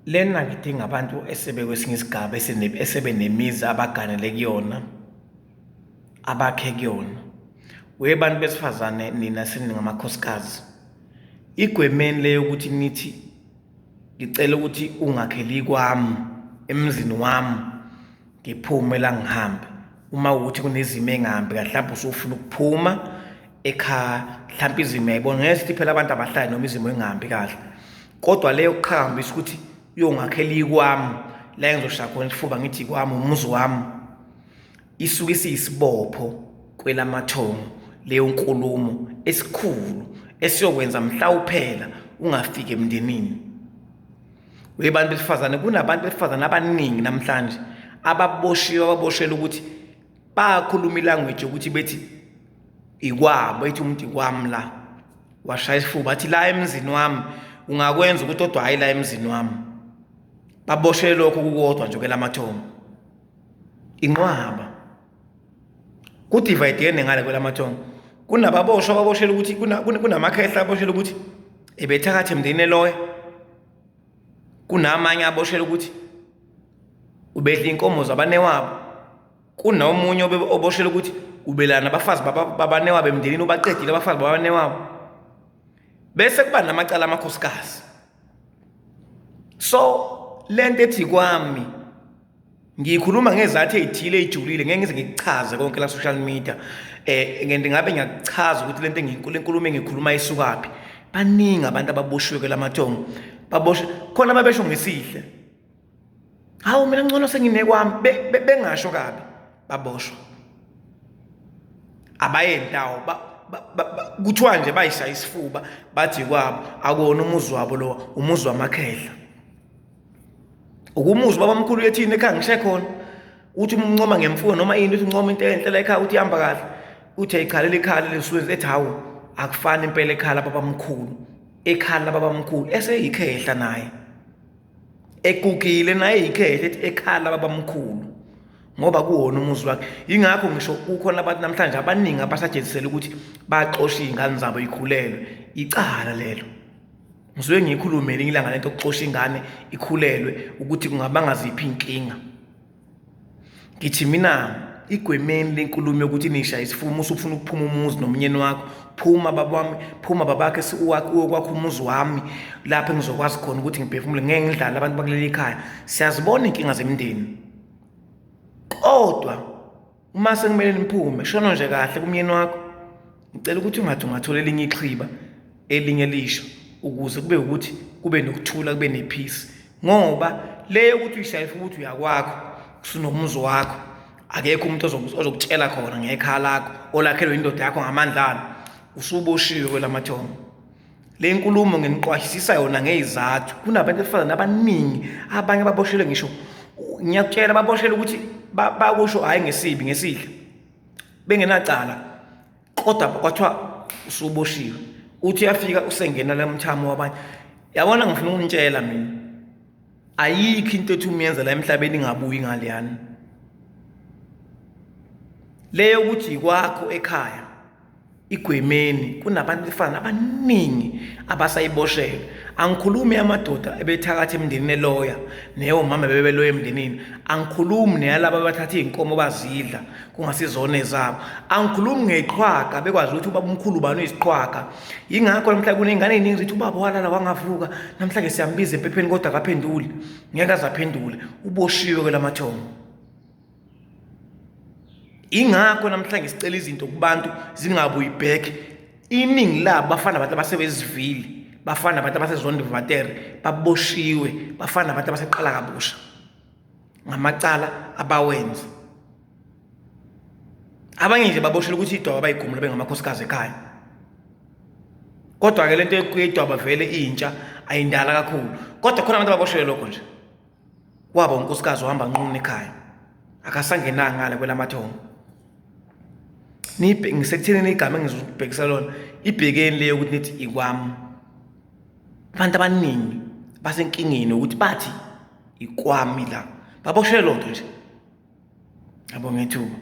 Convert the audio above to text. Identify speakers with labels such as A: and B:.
A: Lena ngidinga abantu esebekwesinye isigaba esebenemizi abaganele kuyona, abakhe kuyona. We bantu besifazane nina seningamakhosikazi, igwemeni le yokuthi nithi ngicela ukuthi ungakheli kwami emzini wami ngiphume la ngihambe. Uma kuwukuthi kunezimo engahambi kahle mhlawumbe usufuna ukuphuma ekhaya, mhlawumbe izimo uyayibona, ngeke sithi phela abantu abahlali noma izimo engahambi kahle. Kodwa le yokuqhakambisa ukuthi uyongakhela ikwami la engizoshaya khona isifuba ngithi ikwami umuzi wami, isuke isiyisibopho kwelamathongo leyo nkulumo esikhulu esiyokwenza mhla uphela ungafiki emndenini. Webantu besifazane, kunabantu besifazane abaningi namhlanje ababoshiwe, ababoshelwe ukuthi bakhuluma ilanguage yokuthi bethi ikwabo, ethi umuntu ikwami la, washaya isifuba athi la emzini wami ungakwenza ukuthi kodwa hhayi la emzini wami. Baboshelwe lokho kukodwa nje kwelamathongo, inqwaba kudivayidene ngale kwelamathongo. Kunababoshwa ababoshelwe ukuthi kunamakhehla aboshelwe ukuthi ebethakatha emndenini eloya, kunamanye aboshelwe ukuthi ubedla inkomo zabanewabo, kunomunye oboshelwe ukuthi ubelana nabafazi babanewabo emndenini, ubaqedile abafazi babanewabo. Bese kuba namacala amakhosikazi. So lento ethi kwami ngikhuluma ngezathu ey'thile ey'julile, ngeke ngize ngikuchaze konke la social media, ngeke ngabe ngiyakuchaza ukuthi lento le nkulumo engikhuluma isukaphi. Baningi abantu ababoshiwe kwelamathongo, baboshwe khona babesho ngesihle, hawu mina ngcono senginekwami, bengasho kabi, baboshwa abaye ndawo. Kuthiwa nje bayishaya isifuba bathi kwabo, akuwona umuzi wabo lo, umuzi wamakhehla. Ukumuzi babamkhulu ethini ekhaya ngishe khona, uthi uma uncoma ngemfuyo noma ini, uthi uncoma into enhle la ekhaya, uthi ihamba kahle, uthi ayikhalele ikhala lesuke ethi hawu akufani impela ekhala babamkhulu, ekhala babamkhulu eseyikhehla naye egugile naye yikhehla, ethi ekhala babamkhulu ngoba kuwona umuzi wakhe. Yingakho ngisho kukhona abantu namhlanje abaningi abasajezisela ukuthi baxoshe iy'ngane zabo ikhulelwe, icala lelo. Ngisuke ngiyikhulume elinye ilanga lento yokuxosha ingane ikhulelwe ukuthi kungabanga ziphi iy'nkinga. Ngithi mina igwemeni lenkulumo yokuthi nisha isifuba uma usufuna ukuphuma umuzi nomnyeni wakho, phuma baba wami, phuma babakhe, uyokwakha umuzi wami lapho engizokwazi khona ukuthi ngiphefumule, ngeke ngidlale abantu bakuleli khaya. Siyazibona iy'nkinga zemindeni, kodwa uma sekumele niphume, shono nje kahle kumyeni wakho, ngicela ukuthi ungathi ungathola elinye ixhiba elinye lisho, ukuze kube ukuthi kube nokuthula, kube nepeace. Ngoba le yokuthi uyishaye futhi uyakwakho, usunomuzi wakho, akekho umuntu ozokutshela khona ngekhaya lakho olakhelwe indoda yakho ngamandla alo, usuboshiwe kwelamathongo. Le nkulumo nginiqwashisisa yona ngeyizathu. Kunabantu besifazane abaningi abanye ababoshelwe, ngisho ngiyakutshela, baboshelwe ukuthi bakusho hhayi ngesibi, ngesihle, bengenacala, kodwa kwathiwa usuboshiwe. Uthi uyafika usengena la mthamo wabanye. Yabona, ngifuna ukunitshela mina, ayikho into ethi umiyenza la emhlabeni ingabuyi ngaleyana. Le yokuthi ikwakho ekhaya igwemeni, kunabantu befana abaningi abasayiboshelwe. Angikhulumi amadoda ebethakatha emndenini eloya, neyomama bebeloya emndenini. Angikhulumi neyalaba abathatha iy'nkomo bazidla kungasizona ezabo. Angikhulumi ngeqhwaga bekwazi ukuthi ubaba omkhulu ubani uyisiqhwaga. Yingakho namhlanje kuney'ngane ey'ningi zithi ubaba walala wangavuka, namhlanje siyambiza empepheni kodwa akaphenduli, ngeke aze aphendule, uboshiwe kwelamathongo. Ingakho namhlanje sicela izinto kubantu zingabuyi back. Iningi labo bafana nabantu abasebezivile, bafana nabantu abasezondivatere, baboshiwe, bafana nabantu abaseqala kabusha ngamacala abawenza. Abanye nje baboshelwe ukuthi idwaba bayigumula bengamakhosikazi ekhaya. Kodwa-ke lento yedwaba vele intsha ayindala kakhulu, kodwa khona abantu ababoshelwe lokho nje. Waba unkosikazi ohamba nqunu ekhaya, akasangenanga ngale kwelamathongo. Ngisekuthenini igama engizokubhekisa lona, ibhekeni leyo ukuthi nithi ikwami. Abantu abaningi basenkingeni ukuthi bathi ikwami la, baboshelwe loo nto nje. Ngiyabonga ithuba.